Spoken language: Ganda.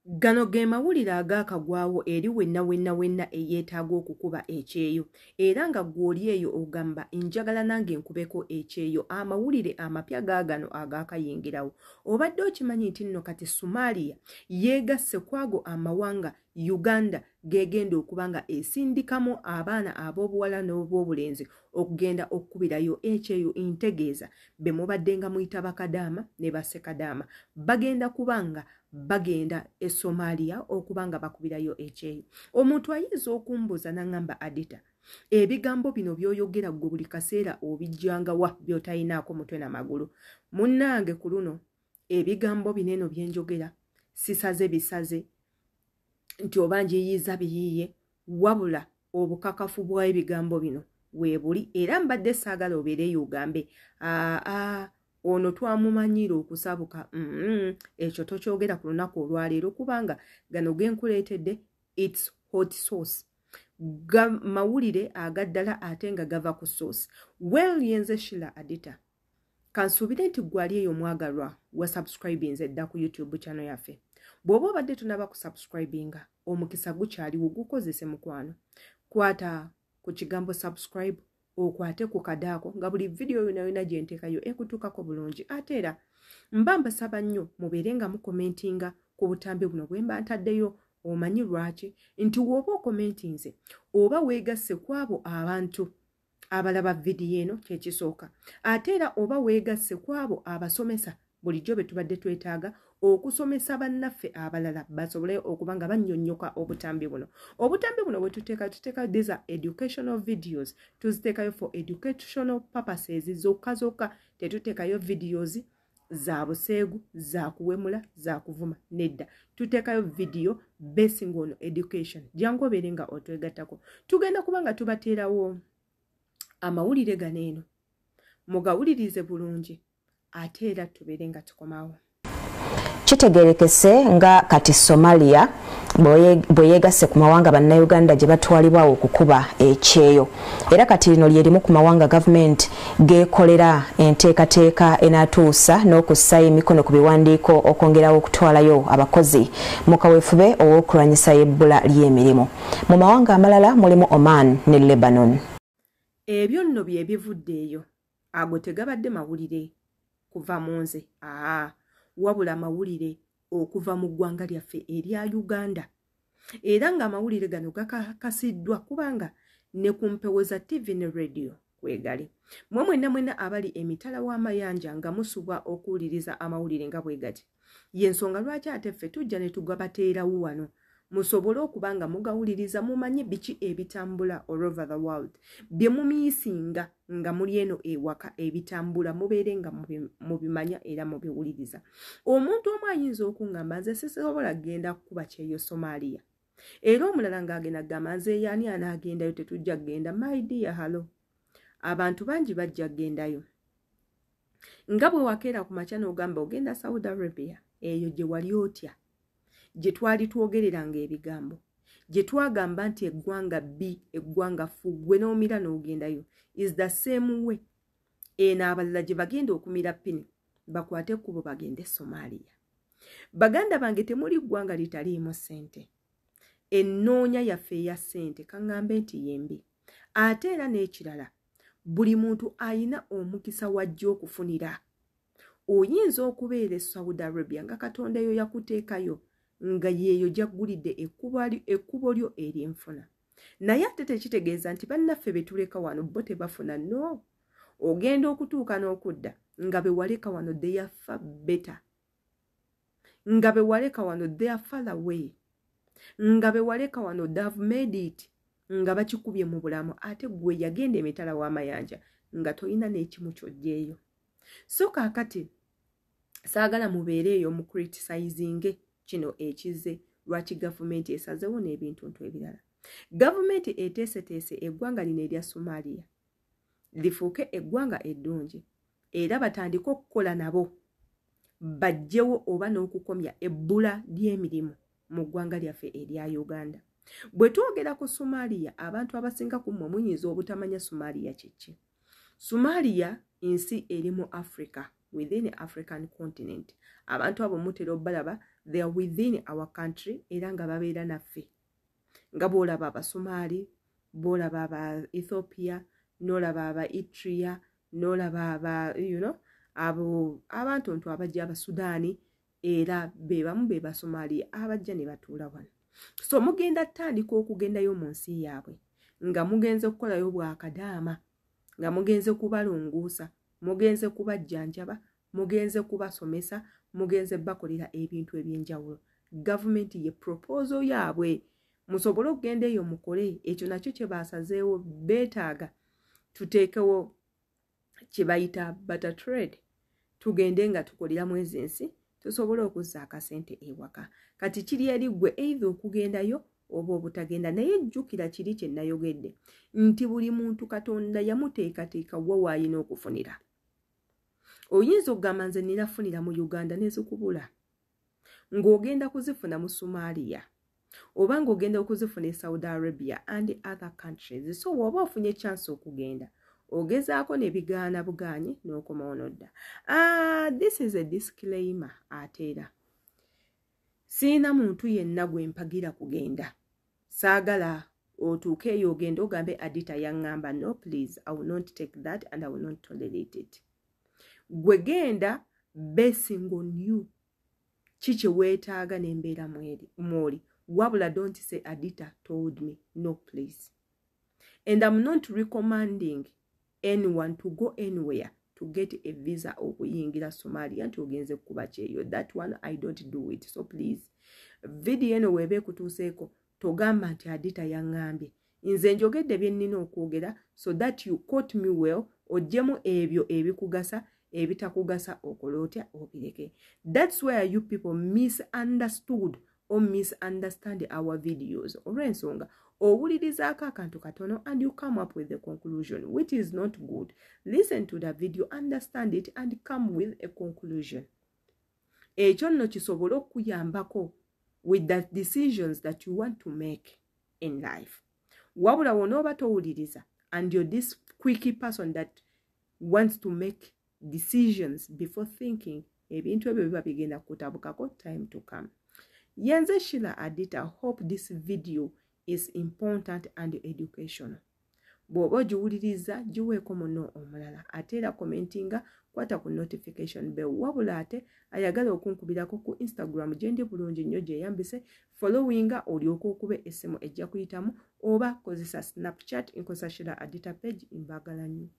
Gano ge mawulire agaakagwawo eri wenna wenna wenna eyeetaaga okukuba ekyeyo era nga ggwe oli eyo ogamba njagala nange nkubeko ekyeyo, amawulire amapya gaagano agaakayingirawo. Obadde okimanyi nti nno kati Somalia yeegasse ku ago amawanga Uganda g'egenda okuba nga esindikamu abaana ab'obuwala n'ob'obulenzi okugenda okukubirayo ekyeyo? Ntegeeza be mubadde nga muyita bakadaama ne bassekadaama bagenda kuba nga bagenda e Somalia okuba nga bakubirayo ekyeyo. Omuntu ayinza okumbuuza n'aŋŋamba, "Adita, ebigambo bino by'oyogera ggwe buli kaseera obijjangawa by'otayinaako mutwe na magulu?" Munnange, ku luno ebigambo bino eno bye njogera sisaze bisaze nti oba njiyiiza biyiiye, wabula obukakafu bw'ebigambo bino weebuli. Era mbadde saagala obeereyo ogambe, "Aa, ono twamumanyiira okusabuka." Ekyo tokyogera ku lunaku olwaleero, kubanga gano genkuleetedde, it's hot sauce, mawulire agaddala ate nga gava ku source. Well, yenze Shila Adita. Kansuubire nti gwali eyo omwagalwa wa subscribinze dda ku YouTube channel yaffe. Bw'oba obadde tonaba kusubscribinga, omukisa gukyaliwo, gukozese mukwano. Kwata ku kigambo subscribe, okwate ku kadaako nga buli vidiyo yona yona gye nteekayo ekutuukako bulungi. Ate era mba mbasaba nnyo mubeere nga mukomentinga ku butambi buno bwe mba ntaddeyo. Omanyi lwaki? Nti w'oba okomentinze, oba weegasse ku abo abantu abalaba vidiyo eno, kyekisooka. Ate era oba weegasse ku abo abasomesa bulijjo be tubadde twetaaga okusomesa bannaffe abalala basobole okuba nga bannyonnyoka obutambi buno. Obutambi buno bwe tuteeka, tuteeka, these are educational videos, tuziteekayo for educational purposes zokka zokka. Tetuteekayo videos za buseegu, za kuwemula, za kuvuma, nedda. Tuteekayo video basing on education. Jangu obeere nga otwegattako. Tugenda kuba nga tubateerawo amawulire gano eno, mugawulirize bulungi, ate era tubeere nga tukomawo. Kitegerekese nga kati Somalia bwe yeegasse ku mawanga Bannayuganda gye batwalibwawo okukuba ekyeyo. Era kati lino lyerimu ku mawanga gavumenti geekolera enteekateeka enaatuusa n'okussayo emikono ku biwandiiko okwongerawo okutwalayo abakozi mu kaweefube ow'okulwanyisa ebbula ly'emirimu. Mu mawanga amalala mulimu Oman ne Lebanon. Ebyo nno bye bivudde eyo. Ago tegabadde mawulire kuva mu nze, aa, wabula mawulire okuva mu ggwanga lyaffe erya Uganda. Era ng'amawulire gano gakakasiddwa kubanga ne ku mpewo za TV ne radio kwegali. Mwe mwenna mwenna abali emitala w'amayanja nga musubwa okuwuliriza amawulire nga bwe gati, yensonga lwaki ate ffe tujja ne tugabateerawo wano musobole okuba nga mugawuliriza, mumanye biki ebitambula all over the world, bye mumiisinga nga muli eno ewaka. Ebitambula mubeere nga mubimanya era mubiwuliriza. Omuntu omu ayinza okuŋŋamba, "Nze sisobola kugenda kukuba kyeyo Somalia." Era omulala ng'agenda kugamba, "Nze yaani anaagendayo? Tetujja kugenda." My dear, hello, abantu bangi bajja kugendayo. Nga bwe wakeera ku makya n'ogamba ogenda Saudi Arabia, eyo gye wali otya, gye twali twogereranga ebigambo, gye twagamba nti eggwanga bbi, eggwanga ffu, gwe n'omira n'ogendayo, is the same way eno abalala gye bagenda okumira pini bakwate ekkubo bagende Somalia. Baganda bange, temuli ggwanga litaliimu ssente. Ennoonya yaffe eya ssente kaŋŋambe nti yembi. Ate era n'ekirala, buli muntu ayina omukisa wajja okufunira. Oyinza okubeera e Saudi Arabia nga Katonda eyo yakuteekayo, nga yeeyo gyaggulidde ekkubo lyo eryenfuna. Naye ate tekitegeeza nti bannaffe be tuleka wano bo tebafuna. No, ogenda okutuuka n'okudda nga be waleka wano they are far better, nga be waleka wano they are far away, nga be waleka wano they have made it, nga bakikubye mu bulamu, ate gwe yagenda emitala w'amayanja nga tolina n'ekimu ky'oggyeeyo. So kaakati saagala mubeere eyo mu criticizinge kino ekize, lwaki gavumenti esazewo n'ebintu ntu ebirala. Gavumenti eteeseteese eggwanga lino erya Somalia lifuuke eggwanga eddungi, era batandike okukola nabo bajjewo oba n'okukomya ebbula ly'emirimu mu ggwanga lyaffe erya Uganda. Bwe twogera ku Somalia, abantu abasinga ku mmwe muyinza obutamanya Somalia kyeki. Somalia nsi eri mu Africa, within African continent. Abantu abo mutera obalaba. They are within our country, era nga babeera naffe, nga bw'olaba Abasomaali, bw'olaba aba Ethiopia, n'olaba aba Eritrea, n'olaba aba abo abantu ntu abajja, Abasudaani, era be bamu be Basomaaliya abajja ne batuula wano. So mugenda tandika okugendayo mu nsi yaabwe nga mugenze kukolayo bwakadaama, nga mugenze kubalongoosa, mugenze kubajjanjaba, mugenze kubasomesa, mugenze bakolera ebintu ebyenjawulo. Gavumenti ye proposal yaabwe musobole okugenda eyo mukole ekyo nakyo kye basazeewo. Beetaaga tuteekewo kye bayita barter trade, tugende nga tukoleramu ezo ensi, tusobole okuzza akasente ewaka. Kati kiri eri ggwe either okugendayo oba obutagenda, naye jjukira kiri kye nayogedde nti buli muntu Katonda yamuteekateeka wa waayina okufunira. Oyinza okugamba, "Nze nina funira mu Uganda," nezikubula ng'ogenda kuzifuna mu Somalia oba ng'ogenda okuzifuna e Saudi Arabia and other countries. So woba ofunye chance okugenda, ogezaako nebigaana bugaanyi, n'okomawo nodda. This is a disclaimer. Ate era siina muntu yenna gwe mpagira kugenda. Saagala otuuke eyo ogende ogambe, "Adita yaŋŋamba." No, please, I will not take that and I will not tolerate it. Gwe genda basing on you, ki kye weetaaga n'embeera mwoli. Wabula don't say, "Adita told me." No, please. And I'm not recommending anyone to go anywhere to get a visa okuyingira Somalia nti ogenze kukuba kyeyo. That one, I don't do it. So please, video eno weeba ekutuuseeko, togamba nti Adita yaŋŋambye. Nze njogedde bye nnina okwogera so that you quote me well, oggyemu ebyo ebikugasa, ebitakugasa okola otya? Obireke. That's where you people misunderstood or misunderstand our videos, olw'ensonga owulirizaako akantu katono and you come up with a conclusion which is not good. Listen to the video, understand it and come with a conclusion. Ekyo nno kisobole okukuyambako with the decisions that you want to make in life. Wabula wonooba towuliriza and you're this quick person that wants to make decisions before thinking, ebintu ebyo biba bigenda kutabukako time to come. Yenze Shila Adita. Hope this video is important and educational. Bw'oba ogiwuliriza, giweeko muno omulala. Ate era commentinga, kwata ku notification bell. Wabula ate ayagala okunkubirako ku Instagram, gye ndi bulungi nnyo, gyeyambise, followinga, olyoke okube essimu ejja kuyitamu, oba kozesa Snapchat, nkozesa Shila Adita page. Mbagala nnyo.